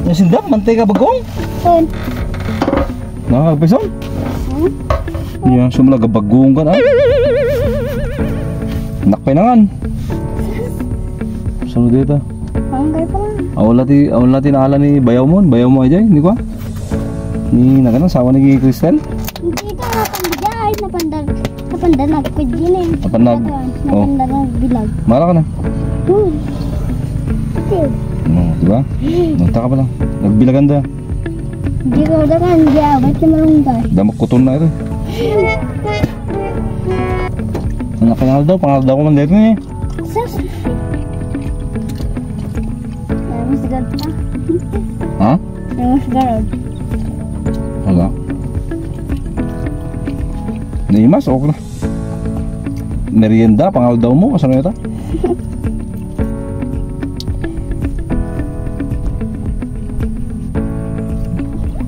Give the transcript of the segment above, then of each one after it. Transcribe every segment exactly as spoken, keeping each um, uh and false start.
Nia sindam, mantega bagong? Son. Nakakagpison? Hmm? Nia, sumala bagong ka na. Nakpay na ngan. Saan dito? Ang gaya pa lang. Awal lati, awal lati na ala ni bayaw mo, bayaw mo ajay, ni kwa? Ni nagana, asawa ni Cristel? Hindi ito, napanda, ay, napanda, napanda na, pwede na eh. Napanda. Napanda, Oh. Napanda na bilag. Mara ka na? Hmm. Ito. No, di ba? Hmm. Nagtaka pala. Nagbilagan da. Hindi ko dakan, hindi ako, ba't yung malunggay? Damak kuton na ito. Ang nakangal daw, pangal daw ko man dito eh. Sus. Ay, mas ganda. Ha? Ay, mas ganda. Wala. Naimas, okay na. Merienda, pangal daw mo, kasano ito?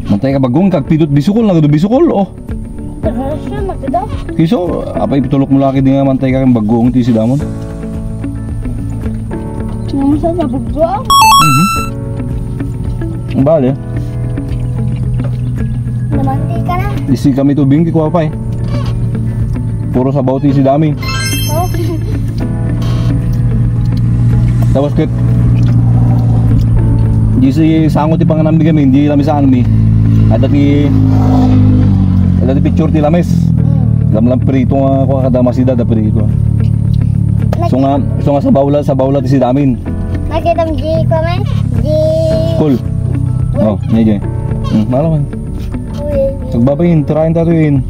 Mantay ka bagong, kagpidot bisukol, nagado bisukol, oh. Taga siya, nagada. Kiso, apay, ipitulok mo laki di nga mantay ka kang bagong, ti si damon. Yung sa nabuglo. Mhm. Ang bali. Namantika na. Isi kami tubing, kikuha pa eh. Puro sabaw ti si dami. Oh. Tapos ket, di si sango ti panganambi kami, hindi lami saan mi. Ada ti, ada ti picture ti lamis. Mm. Lamlam prito nga, kuha kada masida da prito. Nag- So nga, so nga sabaw la, sabaw la ti sidamin. Nakita mo di kami? Di Cool. Oh, medyo. Hmm, malaman. Uy. Nagbabayin, tirayan tayo yun.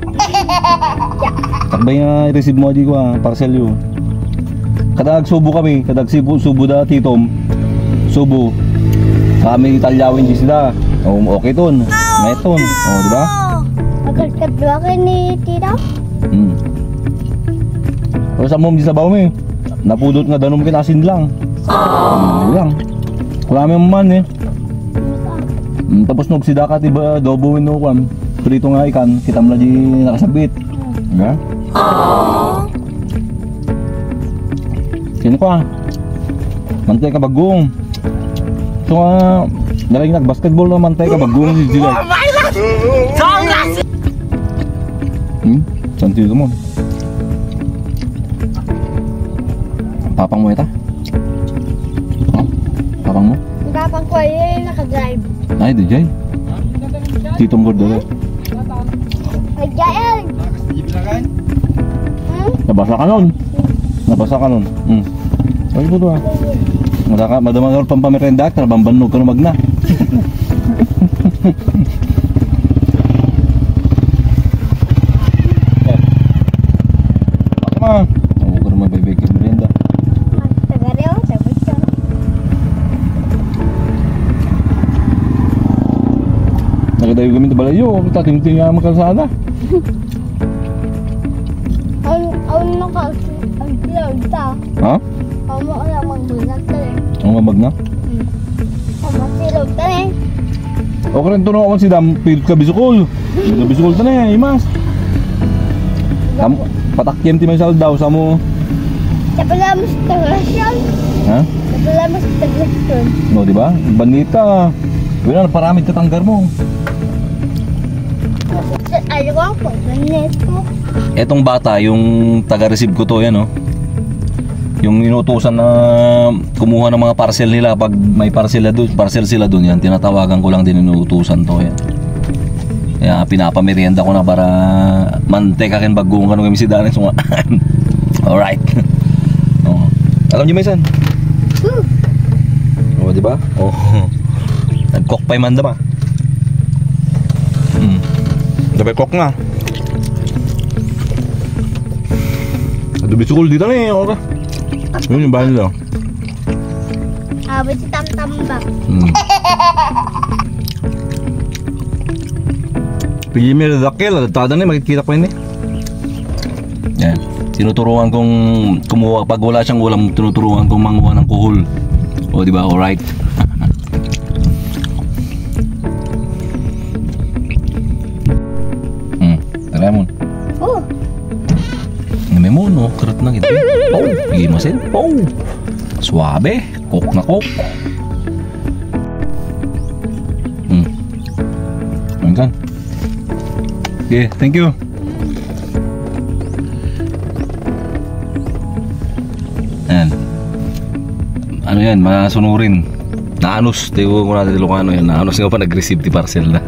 Takbay nga i-receive mo, di ko, ah, parcel yun. Kada agsubo kami, kada agsubo, subo da, titom. Subo. Kami Italiawin di sila. Oh, okay ton. May ton. Oh, di ba? Agad kadwa kay ni Tito? Hmm. Pero sa mom di sabaw mi. Napudot nga danum ken asin lang. Ano lang. Kami man eh. Mm, tapos no, sida ka, tiba, adobo wenno kwan. Prito nga ikan, kita mo na di nakasabit. Nga? Sino ka? Mantay ka bagong. So nga, nalagyan nag-basketball na mantay ka bagong si Jilay. Hmm? Saan sino mo? Papang mo ita? Ha? Papang mo? Ang tapang ko ay nakadrive. Ay, di jay. Titong gordo. Ay, jay. Hmm? Nabasa ka nun. Nabasa ka nun. Hmm. Ay, puto ah. Madaka, madama ka pampamerenda, trabamban mo ka magna. Ano ma? Ako ka naman, bebe, merienda. Taga Rio, sa Bicol. Nagadayo kami sa balayo, tatingting nga ang kalsada. Ang, ang naka-, ang cloud ta. Ha? Amo na magbulag ka eh. Ang mabag na? Hmm. Ang masilog ka eh. Okay rin to, no, awan si Dam, pilit ka bisukol. Pilit ka bisukol ta na eh, imas. Tam-, patakyem ti may saldaw, sa mo. Sa pala mo sa tagasyon. Ha? Sa pala mo sa tagasyon. No, di ba? Banita. Wala na, paramid ka tanggar mo. Sa aliwang po, ganito. Etong bata, yung taga-receive ko to, yan, oh. Yung inutusan na kumuha ng mga parcel nila pag may parcel na dun, parcel sila dun, yan, tinatawagan ko lang din, inutusan to, yan. Kaya pinapamerienda ko na para manteka ken bagong kano kami si Darren, so nga. Alright. Oh. Alam niyo, Mason? Oh, di ba? Oh. Nagkok pa yung mandam, ah. Hmm. Dapat kok na. Adu bisukol dito na eh, okay. Yun yung bahan nila. Abot si Tamtambak. Hmm. Pili mi dakkel, tada na, makikita ko ini. Yan. Tinuturuan kong kumuha, pag wala siyang ulam, tinuturuan kong manguha ng kuhol. O, di ba? Alright. Hmm. Tara mo. Oh. Nami mo, no? Karot na kita. Pau. Imasin. Pau. Suabe. Coke na Coke. Yan. Okay, thank you. Ayan. Ano yan, masunurin. Naanus, tiyo ko na ti Ilocano yan. Naanus nga pa nag-receive ti parcel na.